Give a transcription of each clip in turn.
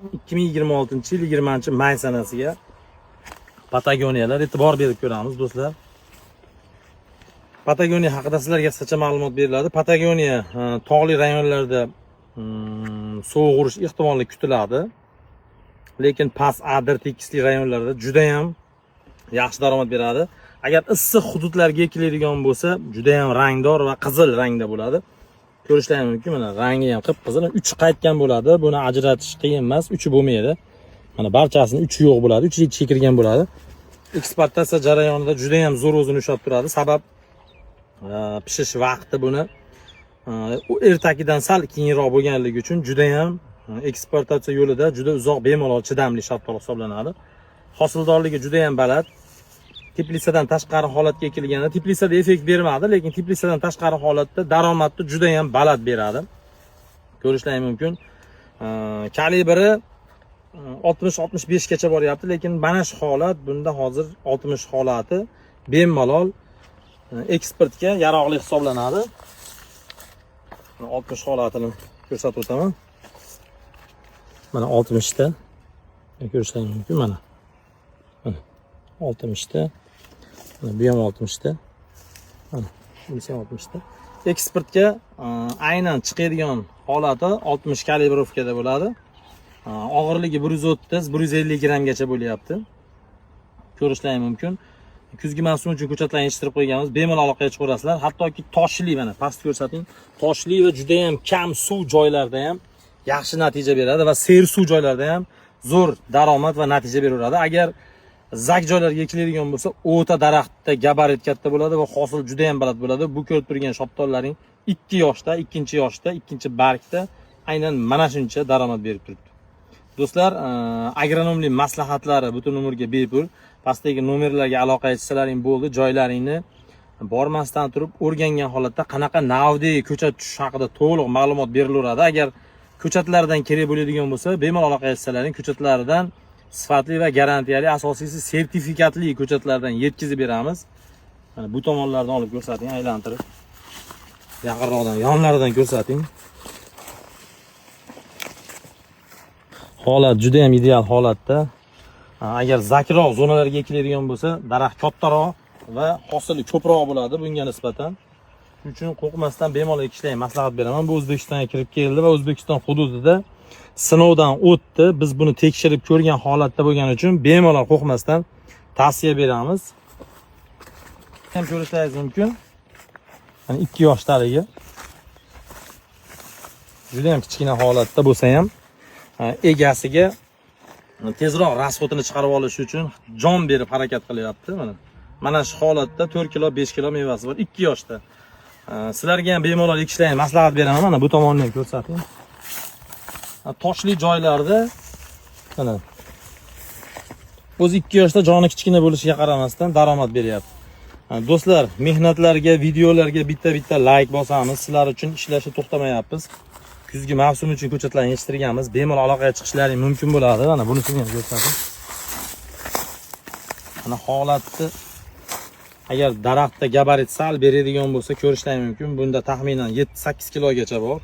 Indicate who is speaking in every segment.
Speaker 1: 2026-yil 20 may sanasiga Patagoniyalar e'tibor berib ko'ramiz, do'stlar. Patagoniya haqida sizlarga qisqacha ma'lumot beriladi. Patagoniya tog'li rayonlarda sovuq urish ehtimoli kutiladi. Lekin past adir tekisli rayonlarda juda ham yaxshi daromad beradi. Agar issiq hududlarga ekiladigan bo'lsa, juda ham rangdor va qizil rangda bo'ladi. Ko'rishlaring mumkin, mana rangi ham qip-qizil, uchi qaytgan bo'ladi. Buni ajratish qiyin emas, uchi bo'lmaydi. Mana barchasini uchi yo'q bo'ladi, uchi ichiga kirgan bo'ladi. Ekspluatatsiya jarayonida juda ham zo'r o'zini ushlab turadi. Sabab pishish vaqti buni u ertakidan sal keyinroq bo'lganligi uchun juda ham ekspluatatsiya yo'lida juda uzoq bemalol chidamli shaftol hisoblanadi. Hosildorligi juda ham baland. Teplitsadan tashqari holatga ekilganda teplitsada effekt bermadi, lekin teplitsadan tashqari holatda daromadni juda ham baland beradi. Ko'rishlaring mumkin. Kalibri 60-65 gacha boryapti, lekin mana shu holat bunda hozir 60 holati bemalol eksportga yaroqli hisoblanadi. 60 holatini ko'rsatib o'taman. Mana 60 ta ko'rishlaring mumkin mana. Mana 60 ta. Mana bu ham 60 ta. Mana bunisi ham 60 ta. Eksportga aynan chiqadigan holati 60 калибровка da bo'ladi. Og'irligi 130-150 grammgacha bo'lyapti. Ko'rishlaring mumkin. Kuzgi mavsum uchun ko'chatlarni yetishtirib qo'yganmiz. Bemalol aloqaga chiqaverasizlar. Hattoki toshli, mana past ko'rsating. Toshli va juda ham kam suv joylarda ham yaxshi natija beradi va sersuv joylarda ham zo'r daromad va natija beraveradi. Agar zak joylarga ekiladigan bo'lsa, o'ta daraxtda gabarit katta bo'ladi va hosil juda ham baland bo'ladi. Bu ko'rib turgan shoptollaring 2 yoshda, ikkinchi yoshda, ikkinchi bargda aynan mana shuncha daromad berib turibdi. Do'stlar, agronomlik maslahatlari butun umrga bepul. Pastdagi nomerlarga aloqaga chiqsalaring bo'ldi. Joylaringni bormasdan turib o'rgangan holatda qanaqa navdagi ko'chat tushish haqida to'liq ma'lumot berilaveradi. Agar ko'chatlardan kerak bo'ladigan bo'lsa, bemalol aloqaga chiqsalaring, ko'chatlaridan sifatli va garantiyali, asosiysi sertifikatli ko'chatlardan yetkazib beramiz. Mana bu tomonlardan olib ko'rsating, aylantirib. Yaqinroqdan, yonlaridan ko'rsating. Holat juda ham ideal holatda. Agar zakroq zonalarga ekiladigan bo'lsa, daraxt kattaroq va hosili ko'proq bo'ladi bunga nisbatan. Shuning uchun qo'rqmasdan bemalol ekishlarni maslahat beraman. Bu O'zbekistonga kirib keldi va O'zbekiston hududida sinovdan o'tdi. Biz buni tekshirib ko'rgan holatda bo'lgani uchun bemalol qo'rqmasdan tavsiya beramiz. Ham ko'rishlaringiz mumkin. Mana 2 yoshdaligi. Juda ham kichkina holatda bo'lsa ham egasiga tezroq расход ini chiqarib olish uchun jon berib harakat qilyapti mana. Mana shu holatda 4 kilo, 5 kilo mevasi bor 2 yoshda. Sizlarga ham bemalol ekishlarni maslahat beraman. Mana bu tomonni ham ko'rsating. Toshli joylarda mana o'zi 2 yoshda joni kichkina bo'lishiga qaramasdan daromad beryapti. Do'stlar, mehnatlarga, videolarga bitta-bitta like bosamiz. Sizlar uchun ishlashni to'xtamayapmiz. Kuzgi mavsum uchun ko'chatlarni yetishtirganmiz. Bemalol aloqaga chiqishlaring mumkin bo'ladi. Mana bunisini ham ko'rsating. Mana holatni agar daraxtda gabarit sal beradigan bo'lsa ko'rishlaring mumkin. Bunda taxminan 7-8 kilogacha bor.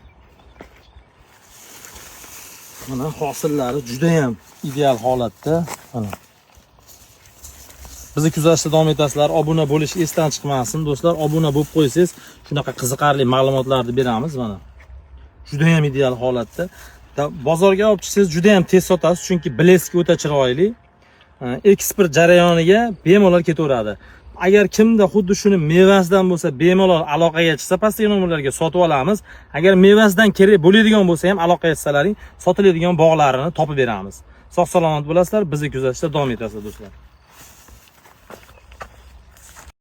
Speaker 1: Mana hosillari juda ham ideal holatda. Mana bizni kuzatishda davom etasizlar. Obuna bo'lish esdan chiqmasin, do'stlar. Obuna bo'lib qo'ysangiz, shunaqa qiziqarli ma'lumotlarni beramiz mana. Juda ham ideal holatda. Bozorga olib chiqsangiz juda ham tez sotasiz, chunki блеск i o'ta chiroyli. Eksport jarayoniga bemalol ketaveradi. Agar kimda xuddi shuni mevasidan bo'lsa, bemalol aloqaga chiqsa, pastdagi nomerlarga sotib olamiz. Agar mevasidan kerak bo'ladigan bo'lsa ham aloqaga chiqsalaring, sotiladigan bog'larini topib beramiz. Sog' salomat bo'lasizlar, bizni kuzatishda davom etasizlar, do'stlar.